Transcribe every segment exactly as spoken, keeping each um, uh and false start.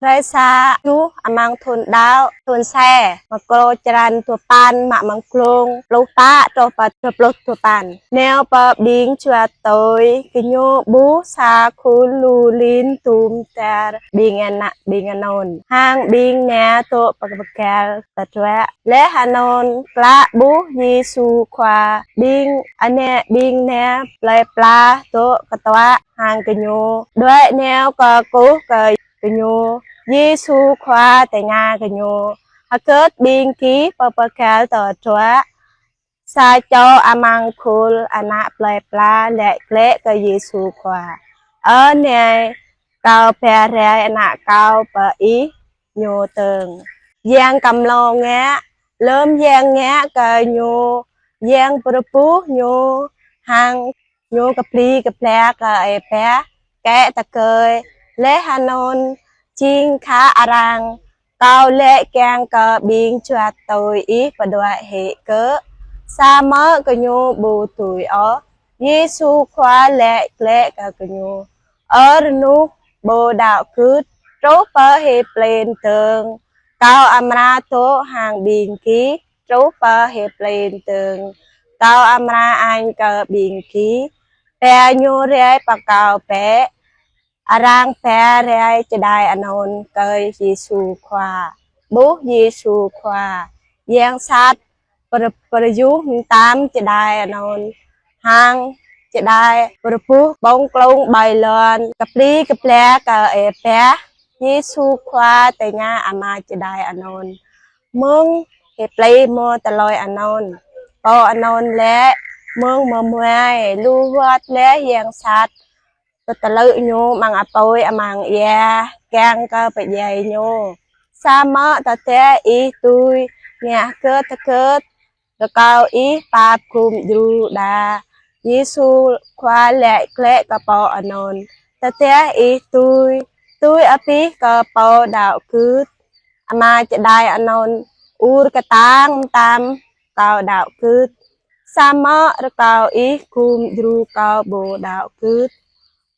Hrơi sa tơjuh amăng thun đăo, thun C, Markô črăn duapăn, mă mơ̆ng glông pluh pă truh pơ duapluh duapăn. Nao pơ ƀing juat tui, gơñu ƀuh sa khul lu lin dum dar ƀing ană ƀing anŭn, hăng ƀing nao dŏ pơkơgăl tơdruă. Laih anŭn klă ƀuh Yêsu Khua, ƀing ană ƀing nao plơi pla dŏ kơtuă hăng gơñu. Đuaĭ nao kơkuh kơ gơñu, Yêsu Khua tơña gơñu: Hơgĕt ƀing gih pơkơgăl tơdruă? Sa čô amăng khul ană plơi pla laĭ glaĭ kơ Yêsu Khua: Ơ Nai, kâo ba rai ană kâo pơ Ih. Ñu dơ̆ng, yang kơmlô ngă. Lơm yang ngă kơ ñu, yang pơrơbuh ñu, hăng ñu kơpli kơpla kơ ơi pah, kĕ tơgơi. Laih anŭn jing khă arăng: Kâo laĭ kiăng kơ ƀing juat tui Ih pơđuaĭ hĭ gơ̆. Samơ̆ gơñu ƀu tui ôh. Yêsu Khua laĭ glaĭ kơ gơñu: Ơ rơnŭk ƀu đaŏ gưt, truh pơ hĭ plên dơ̆ng? Kâo amra dŏ hăng ƀing gih truh pơ hĭ plên dơ̆ng. Kâo amra añ kơ ƀing gih. Ba ñu rai pơ kâo bĕ. Arăng ba rai čơđai anŭn kơ Yêsu Khua. Ƀuh Yêsu Khua, yang sat pơr-, pơrơyuh mơtam čơđai anŭn, hăng čơđai pơrơbuh ƀơ̆ng klông ƀơi lŏn, kơpli kơpla kơ ơi pah. Yêsu Khua tơña ama čơđai anŭn: Mơ̆ng hĭ plơi mơ̆ tơlơi anŭn? Pô anŭn laĭ: Mơ̆ng mơmuai, lu wơ̆t laih yang sat pơtlưh ñu amăng apui amăng ia, kiăng kơ pơdjai ñu. Samơ̆ tơdah ih tui, ngă hơgĕt hơgĕt, rơkâo ih pap gum djru đa. Yêsu Khua laĭ glaĭ kơ pô anŭn: Tơdah ih tui, tui abih kơ pô đaŏ gưt. Ama čơđai anŭn ur kơtang mơtam: Kâo đaŏ gưt. Samơ̆ rơkâo ih gum djru kâo ƀu đaŏ gưt.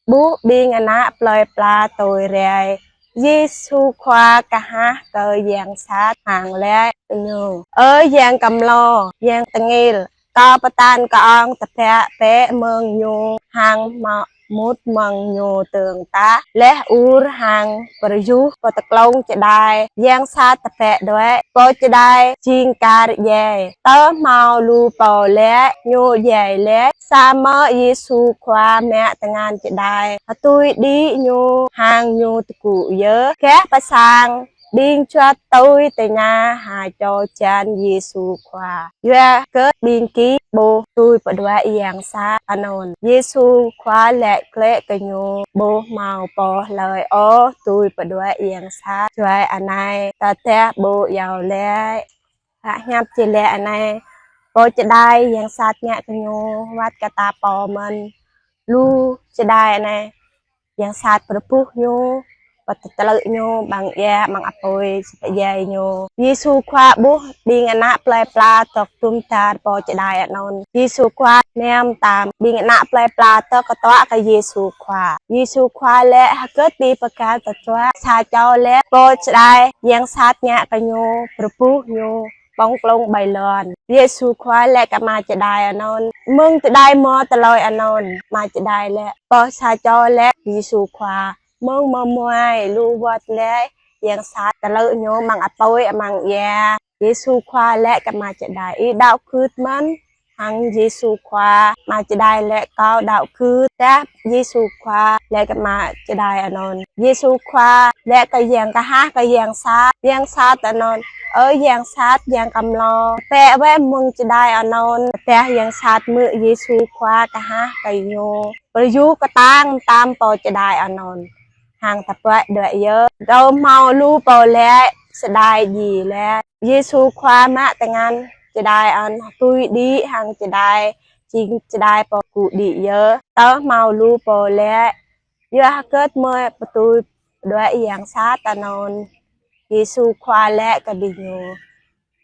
Ƀuh ƀing ană plơi pla tui rai, Yêsu Khua kơhah kơ yang sat hăng laĭ kơ ñu: Ơ yang kơmlô, yang tơngil, kâo pơtă kơ ong tơbiă bĕ mơ̆ng ñu hăng mă mŭt mơ̆ng ñu dơ̆ng tah. Laih ur hăng pơrơyuh pơtơklông čơđai, yang sat tơbiă đuaĭ. Pô čơđai jing kar djai, tơhmâo lu pô laĭ ñu djai laih. Samơ̆ Yêsu Khua mă tơngan čơđai, hơtui đĭ ñu hăng ñu tơgŭ yơh. Gah pơ sang, ƀing juat tui tơña ha čô čan Yêsu Khua: Yua hơgĕt ƀing gih ƀu tui pơđuaĭ yang sat anŭn? Yêsu Khua laĭ glaĭ kơ ñu: Ƀu hmâo pô hlơi ôh tui pơđuaĭ yang sat. Čuai anai tơdah ƀu iâu laĭ. Hră hiăp či laĭ anai: Pô čơđai yang sat ngă kơ ñu wơ̆t kơ ta pô mơ̆n. Lu čơđai anai, yang sat pơrơbuh ñu, pơtlưh ñu amăng ia, amăng apui, či pơdjai ñu. Yêsu Khua ƀuh ƀing ană plơi pla dŏ dum dar pô čơđai anŭn. Yêsu Khua nao mơtam, ƀing ană plơi pla dŏ kơtuă kơ Yêsu Khua. Yêsu Khua laĭ: Hơgĕt ƀing pơkă tơdruă? Sa čô laĭ: Pô čơđai yang sat ngă kơ ñu, pơrơbuh ñu ƀơ̆ng klông ƀơi lŏn. Yêsu Khua laĭ kơ ama čơđai anŭn: Mơ̆ng čơđai mơ̆ tơlơi anŭn? Ama čơđai laĭ, pô sa čô laĭ Yêsu Khua: Mơ̆ng mơmuai, lu wơ̆t laih yang sat pơtlưh ñu amăng apui amăng ia. Yêsu Khua laĭ kơ ama čơđai: Ih đaŏ gưt mơ̆n? Hăng Yêsu Khua, ama čơđai laĭ: Kâo đaŏ gưt. Tơdah Yêsu Khua laĭ kơ ama čơđai anŭn, Yêsu Khua laĭ kơ yang kơhah kơ yang sat, yang sat anŭn: Ơ yang sat, yang kơmlô, bĕ wơ̆t mơ̆ng čơđai anŭn. Tơdah yang sat hmư̆ Yêsu Khua kơhah kơ ñu, pơrơyuh kơtang mơtam pô čơđai anŭn hăng tơbiă đuaĭ yơh. Tơhmâo lu pô laĭ: Čơđai djai laih. Yêsu Khua mă tơngan čơđai anŭn, hơtui đĭ hăng čơđai, jing čơđai pô tơgŭ đĭ yơh. Tơhmâo lu pô laĭ: Yua hơgĕt mơ̆ ƀu tui pơđuaĭ yang sat anŭn? Yêsu Khua laĭ kơ ƀing ñu: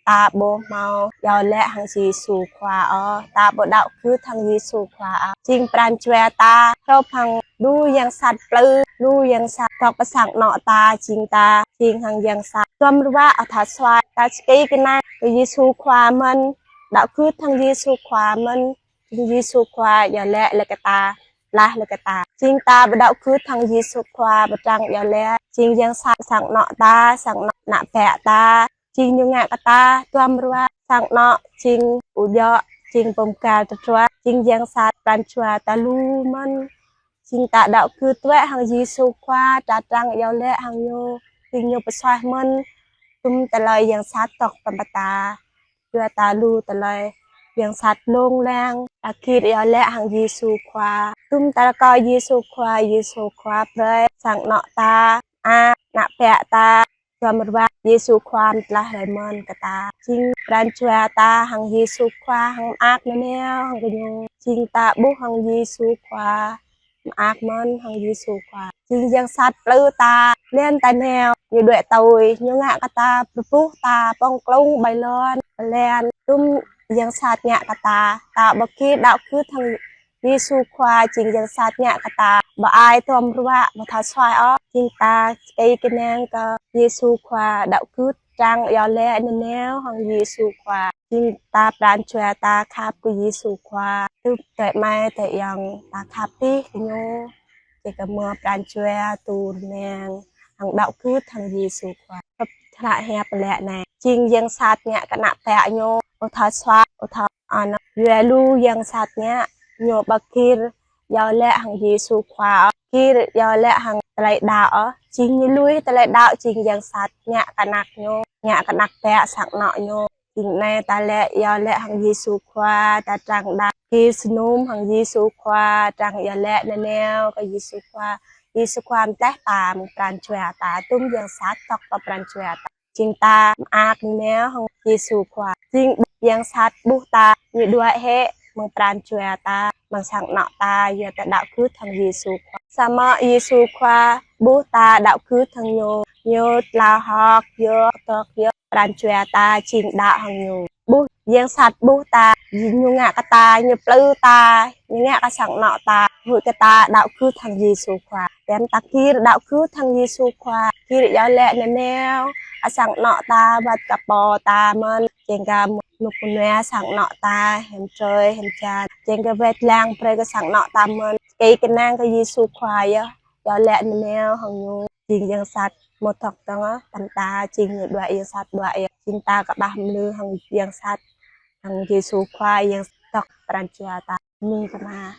ta ƀu hmâo iâu laĭ hăng Yêsu Khua ôh, ta ƀu đaŏ gưt hăng Yêsu Khua ôh. Jing pran jua ta hrup hăng lu yang sat plư, lu yang sat dŏ pơ sang anŏ ta, jing ta jing hăng yang sat duăm ruă ƀu thâo suaih. Ta čơkĭ kơnang kơ Yêsu Khua mơ̆n, đaŏ gưt hăng Yêsu Khua mơ̆n, jing Yêsu Khua iâu laĭ lĕ kơ ta, blah lĕ kơ ta. Jing ta ƀu đaŏ gưt hăng Yêsu Khua, ƀu trang iâu laĭ, jing yang sat sang anŏ ta, sang anŏ ană bă ta, jing ñu ngă kơ ta duăm ruă, sang anŏ jing ƀu djơ̆, jing pơmkal tơdruă, jing yang sat pran jua ta lu mơ̆n. Jing ta đaŏ gưt wơ̆t hăng Yêsu Khua, ta trang iâu laĭ hăng ñu, jing ñu pơsuaih mơ̆n tum tơlơi yang sat dŏ pơ ta. Yua ta lu tơlơi yang sat lông lăng, ta gir iâu laĭ hăng Yêsu Khua. Tum ta rơkâo Yêsu Khua, Yêsu Khua brơi sang anŏ ta, a, ană bă ta, duăm ruă, Yêsu Khua mơtlaih rai mơ̆n kơ ta. Jing pran jua ta hăng Yêsu Khua, hăng mơak nanao hăng gơñu. Jing ta ƀuh hăng Yêsu Khua, mơak mơ̆n hăng Yêsu Khua. Jing yang sat plư ta, lĕn ta nao, ñu đuaĭ tui, ñu ngă kơ ta pơrơbuh ta, pŏng klŭng ƀai lŏn, lĕn tum yang sat ngă kơ ta, ta ƀu gir đaŏ gưt hăng Yêsu Khua, jing yang sat ngă kơ ta ƀu ai duăm ruă, ƀu thâo suaih ôh. Jing ta čơkĭ kơnang kơ Yêsu Khua, đaŏ gưt, trang iâu laĭ nanao hăng Yêsu Khua. Jing ta pran jua ta khăp kơ Yêsu Khua. Tŭ tơ̆ mai tơ̆ yang ta khăp tih kơ ñu. Jing kơ mơ̆ pran jua tŭ rơmang hăng đaŏ gưt hăng Yêsu Khua. Kơ tơlơi hiăp lĕ anai. Jing yang sat ngă kơ ană bă ñu, ƀu thâo suaih, ƀu thâo ană. Yua lu yang sat ngă, ñu ƀu gir iâu laĭ hăng Yêsu Khua, gir iâu laĭ hăng tơlơi đaŏ. Jing ñu lui tơlơi đaŏ, jing yang sat ngă kơ ană ñu, ngă kơ ană bă sang anŏ ñu. Jing anai ta lĕ iâu laĭ hăng Yêsu Khua, ta trang đaŏ, gir jơnum hăng Yêsu Khua, trang iâu laĭ nanao kơ Yêsu Khua. Yêsu Khua mơtlaih ta mơ̆ng pran jua ta, tum yang sat dŏ pơ pran jua ta. Jing ta mơak nanao hăng Yêsu Khua. Jing yang sat ƀuh ta, ñu đuaĭ hĭ mơ̆ng pran jua ta, mơ̆ng sang anŏ ta, yua ta đaŏ gưt hăng Yêsu Khua. Samơ̆ Yêsu Khua ƀuh ta đaŏ gưt hăng ñu, ñu tlao hơ̆k, yua tŏk, yua pran jua ta jing đaŏ hăng ñu. Ƀuh yang sat ƀuh ta, ñu ngă kơ ta, ñu plư ta, ñu ngă kơ sang anŏ ta, huĭ kơ ta đaŏ gưt hăng Yêsu Khua. Tơm ta gir đaŏ gưt hăng Yêsu Khua, gir iâu laĭ nanao kơ sang anŏ ta, wơ̆t kơ pô ta mơ̆n, jing kơ mŭk mơnua sang anŏ ta, hiam čơi, hiam čan, jing kơ wơ̆t lăng brơi kơ sang anŏ ta mơ̆n. Čơkĭ kơnang kơ Yêsu Khua yơh, iâu laĭ nanao hăng ñu. Jing yang sat mơ̆ dŏ tơ̆ng ôh, tơm ta jing ñu đuaĭ, yang sat đuaĭ yơh. Jing ta kơƀah mlư hăng yang sat, hăng Yêsu Khua yang dŏ pran jua ta. Mơ̆ng kơ ma.